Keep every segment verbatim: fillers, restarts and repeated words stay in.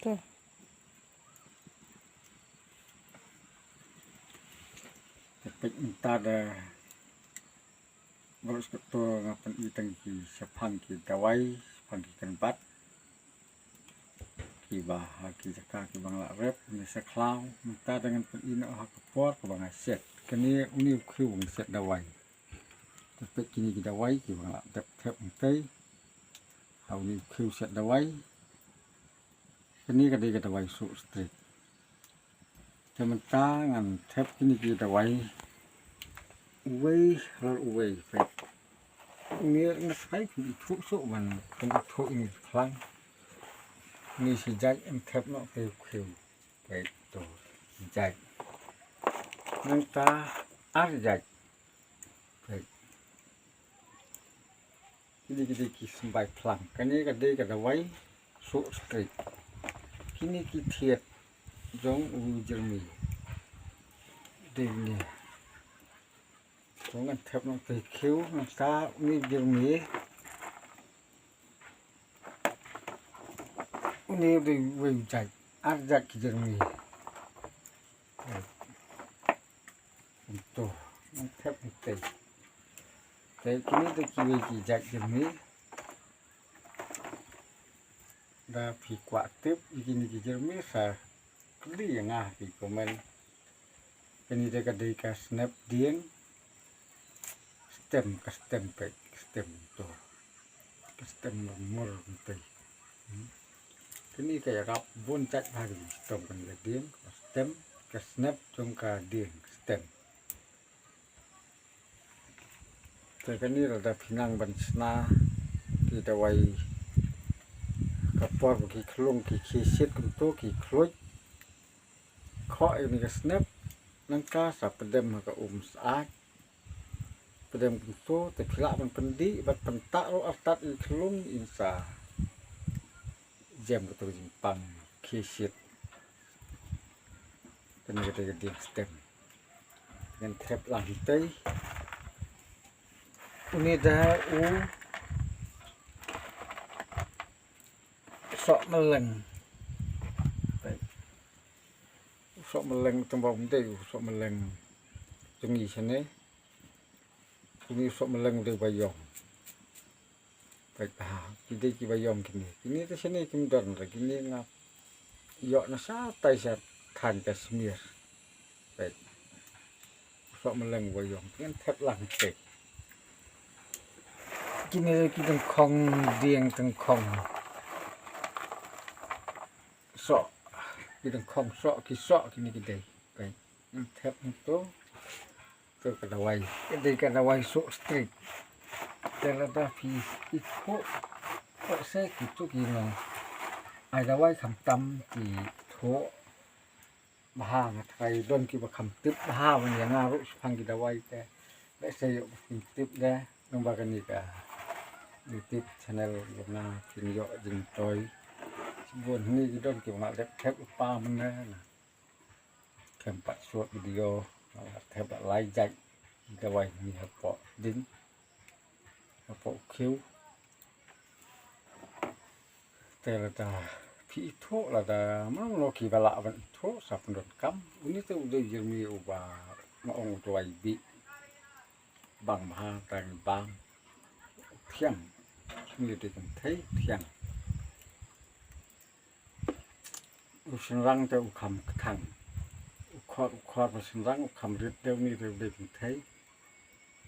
Te. Te peit mynta da baroh shi kato nga pyni tang ki shaphang ki dawai, shaphang ki kynbat. Kiba ha ki jaka kiba nga la rep ne sa khlaw mynta da ngan pyni noh ha ka por kaba nga set. Kane une u khiew ba nga set dawai. Te peit kine ki dawai kiba nga la dep thep mynta ha une u khiew set dawai. Kane ka dei ka dawai soh street. Te mynta ngan thep kine ki dawai uwei halor uwei, peit. Une nga sngewthuh soh ban, ban ithuh ine khlang. Une shi jait, ngan thep noh te u khiew, peit, to, jait. Nangta ar jait. Peit. Kine ki dei ki symbai phlang. Kane ka dei ka dawai soh street. Kine ki thied jong u jyrmi. Dei une. To ngan thep noh te u khiew, nangta une u jyrmi. Une u dei uwei u jait. Ar jait ki jyrmi. To, ngan thep mynta. Te kine dei kiwei ki jait jyrmi. Da phi kwah tip ïa kine ki jyrmi sa kylli ïa nga ha ki comment. Kane dei ka dei ka snep dieng. Stem, ka stem, peit, ka stem to. Ka stem mur mur mynta. Hmm. Kane ka ïarap bun jait bha ki jingshitom, kane ka dieng, ka stem, ka snep jong ka dieng, ka stem. Te kane lada phi nang ban shna ki dawai ka por ba ki khlung ki khie shit kumto ki khluit. Khoh ïa kane ka snep, nangta sa pdem ha ka um syaid. Pdem kumto te phi lah ban pyndih bad pyntah ruh artat ïa ki khlung in sa jem kato ka jingpang khie shit. Kane ka dei ka dieng stem. Ngan thep lang hangtei. Une da u soh mylleng. U soh mylleng tang ba um dei u soh mylleng jong ngi shane. Une u soh mylleng u dei ba ïong. Peit, ha, ki dei kiba ïong kine. Kine te shane kim don re, kine nga ïoh na shatai sha thaiñ Kashmir. Peit. Soh mylleng ba ïong. Ngan thep lang te. Kine ki dyngkhong dieng dyngkhong. Soh. Ki dyngkhong soh, ki soh kine ki dei. Peit. Ngan thep hangto. To ka dawai. Ka dei ka dawai soh street. Te lada phi ithuh, lehse kito ki nong ai dawai khamtam ki ithuh bha, nga tharai don kiba kham tip bha ban ïa nga ruh shaphang ki dawai te. Lehse ïoh ba phin tip de, nang ba kane ka YouTube channel ïa nga phin ïoh jingtoi. Shibun hangne ki don kiba nga dep thep lypa mynne na. Khlem pat short video, thep lai jait dawai ni hapoh ding, hapoh khiew. Te lada phi ithuh, lada mano mano kiba lah ban ithuh sa pyndonkam. Une te u dei u jyrmi uba nga ong u dawai bih. Bang bha tang bang. Thiang. Une u dei kynthei thiang. U shynrang te u kham kthang. U khot, u khot ba shynrang u kham rit de, une te u dei kynthei.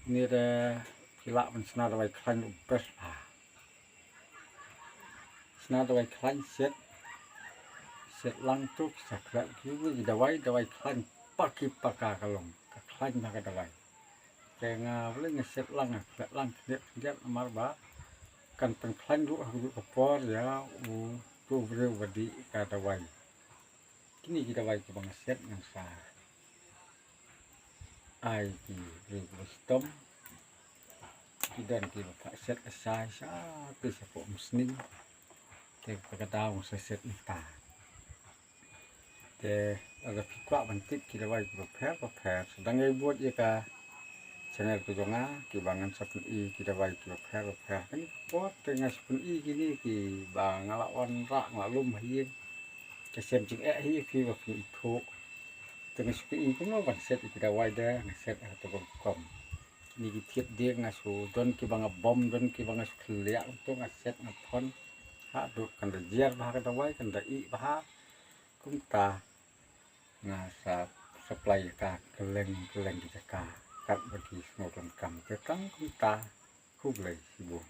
Une te phi lah ban shna dawai khlaiñ u best bha. Shna dawai khlaiñ shet. Shet lang to ki sa khleh ki dawai, dawai khlaiñ paki paka ka long. Ka khlaiñ bha ka dawai. Te nga balei nga shet lang, nga khleh lang khyndiat khyndiat namar ba kan pynkhlaiñ ruh ha kajuh ka por ïa uto u briew ba dih ka dawai. Kine ki dawai kiba nga shet ngan sa ai ki briew kiba shitom. Ki don kiba phah shet lashai sha te shapoh umsning. Te kata ka daw nga sa shet mynta. Te lada phi kwah ban tip ki dawai kiba pher ba pher, sa dang ïai bud ïa ka channel ka jong nga, kiba ngan sa pyni ki dawai kiba pher ba pher. Kane ka por te nga sa pyni kine kiba nga la wanrah, nga la lum ha ïing. ka sem jingeh hi phi ba phi ithuh. Te nga shu ïohi kumno ban set ïa ki dawai de, nga set ha kato ka rukom. Ni ki thied de nga shu don kiba nga bom, don kiba nga shu khlieh, to nga set nga phon. Haduh kan da jer bha ka dawai, kan da ih bha. Kumta nga sa supply ïa ka kylleng kylleng ki jaka katba ki sngewdonkam. Te tang kumta, khublei shibun.